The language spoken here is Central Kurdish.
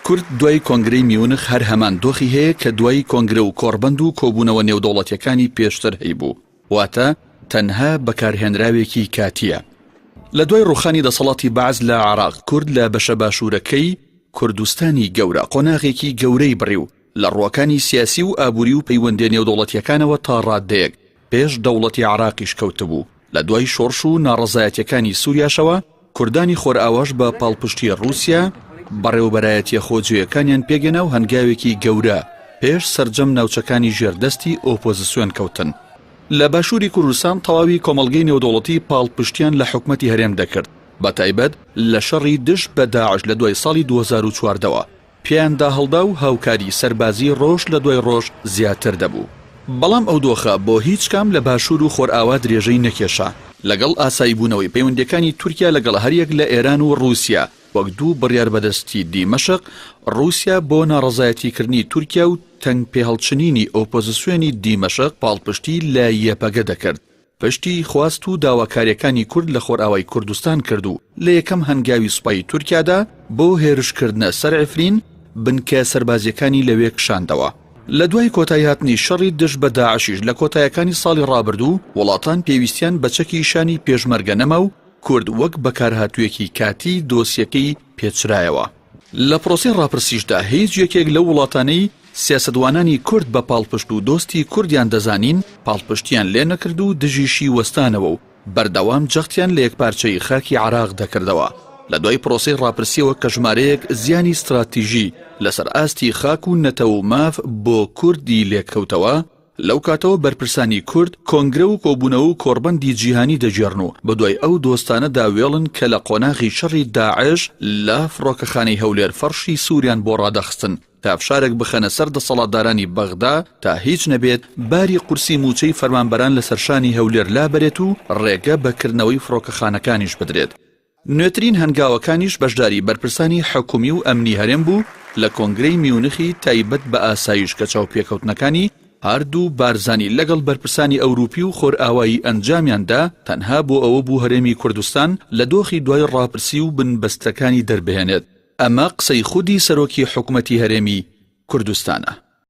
کورد دوای کۆنگرەی میونخ هەر هەمان دۆخی هەیە کە دوای کۆنگرە و کۆڕبەند و کۆبوونەوە نێودەوڵەتیەکانی پێشتر هەیبوو، واتە تەنها بەکارهێنراوێکی کاتییە. لە دوای ڕووخانی دەسەڵاتی بەعس لە عێراق، کورد لە بەشە باشوورەکەی کوردستانی گەورە قۆناغێکی گەورەی بڕی و لە ڕووەکانی سیاسی و ئابووری و پەیوەندیە نێودەوڵەتیەکانەوە تا ڕاددەیەک پێش دەوڵەتی عێراقیش کەوتبوو. لە دوای شۆڕش و ناڕەزایەتیەکانی سوریاشەوە، کوردانی خۆرئاواش بە پاڵپشتی ڕووسیا بەڕێوەبەرایەتیە خۆجێیەکانیان پێکهێنا و هەنگاوێکی گەورە پێش سەرجەم ناوچەکانی ژێر دەستی ئۆپۆزسیۆن کەوتن. لە باشووری کوردستان تەواوی کۆمەڵگەی نێودەوڵەتی پاڵپشتیان لە حکومەتی هەرێم دەکرد، بە تایبەت لە شەڕی دژ بە داعش لە دوای ساڵی 2014 وە. پێیاندا هەڵدا و هاوکاری سەربازی ڕۆژ لە دوای ڕۆژ زیاتر دەبوو. بەڵام ئەو دۆخە بۆ هیچ کام لە باشوور و خۆرئاوا درێژەی نەکێشا. لەگەڵ ئاساییبوونەوەی پەیوەندییەکانی تورکیا لەگەڵ هەریەک لە ئێران و ڕووسیا وەک دوو بڕیاربەدەستی دیمەشق، ڕووسیا بۆ ناڕەزایەتیکردنی تورکیا و تەنگپێهەڵچنینی ئۆپۆزسیۆنی دیمەشق پاڵپشتی لە یەپەگە دەکرد. پشتی خواست و داواکاریەکانی کورد لە خۆرئاوای کوردستان کرد و لە یەکەم هەنگاوی سوپای تورکیادا بۆ هێرشکردنە سەر عفرین بنکە سەربازیەکانی لەوێ کشاندەوە. لە دوای کۆتاییهاتنی شەڕی دژ بە داعشیش لە کۆتایەکانی ساڵی ڕابردوو وڵاتان پێویستیان بە چەکی شانی پێشمەرگە نەما و کورد وەک بەکارهاتوویەکی کاتی دۆسیەکەی پێچرایەوە. لە پرۆسەی ڕاپرسیشدا هیچ یەکێک لەو وڵاتانەی سیاسەتوانانی کورد بە پاڵپشت و دۆستی کوردیان دەزانین پاڵپشتیان لێ نەکرد و دژیشی وەستانەوە و بەردەوام جەختیان لە یەکپارچەیی خاکی عێراق دەکردەوە. لە دوای پرۆسەی ڕاپرسیەوە کە ژمارەیەک زیانی ستراتیژی لەسەر ئاستی خاک و نەتەوە و ماف بۆ کوردی لێکەوتەوە، لەو کاتەوە بەرپرسانی کورد کۆنگرە و کۆبوونەوە و کۆڕبەندی جیهانی دەگێڕن و بەدوای ئەو دۆستانەدا وێڵن کە لە قۆناغی شەڕی داعش لە فڕۆکەخانەی هەولێر فەڕشی سووریان بۆ ڕادەخستن تا فشارێک بخەنە سەر دەسەڵاتدارانی بەغدا تا هیچ نەبێت باری قورسی مووچەی فەرمانبەران لەسەر شانی هەولێر لابەرێت و ڕێگە بە کردنەوەی فڕۆکەخانەکانیش بدرێت. نوێترین هەنگاوەکانیش بەشداری بەرپرسانی حکومی و ئەمنی هەرێم بوو لە کۆنگرەی میونخی تایبەت بە ئاسایش کە چاوپێکەوتنەکانی هەردوو بارزانی لەگەڵ بەرپرسانی ئەوروپی و خۆرئاوایی ئەنجامیان دا تەنها بۆ ئەوە بوو هەرێمی کوردستان لە دۆخی دوای ڕاپرسی و بنبەستەکانی دەربهێنێت ئەمە قسەی خودی سەرۆکی حکومەتی هەرێمی کوردستانە.